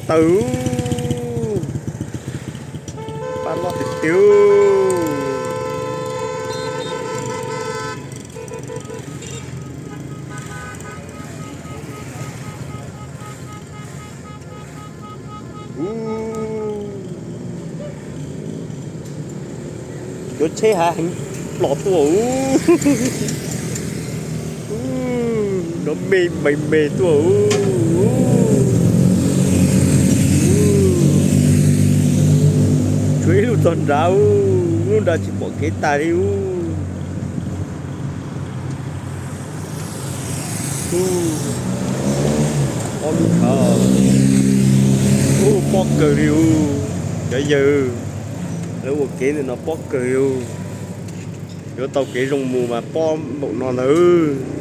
taw. Paj loj tiag tiag. Cov tsheb hav heev plos tuaj. Nov me me me tuaj. Tshuav ib lub txog nrad, lub nrad tsis pom kev tag li. Ob lub tshav, ub, pob kawg li ub. Cov yawg, lawv ua kev ntawm no pob kawg li ub. Yuav tau kev zoo mus mas pob npaum no ntag.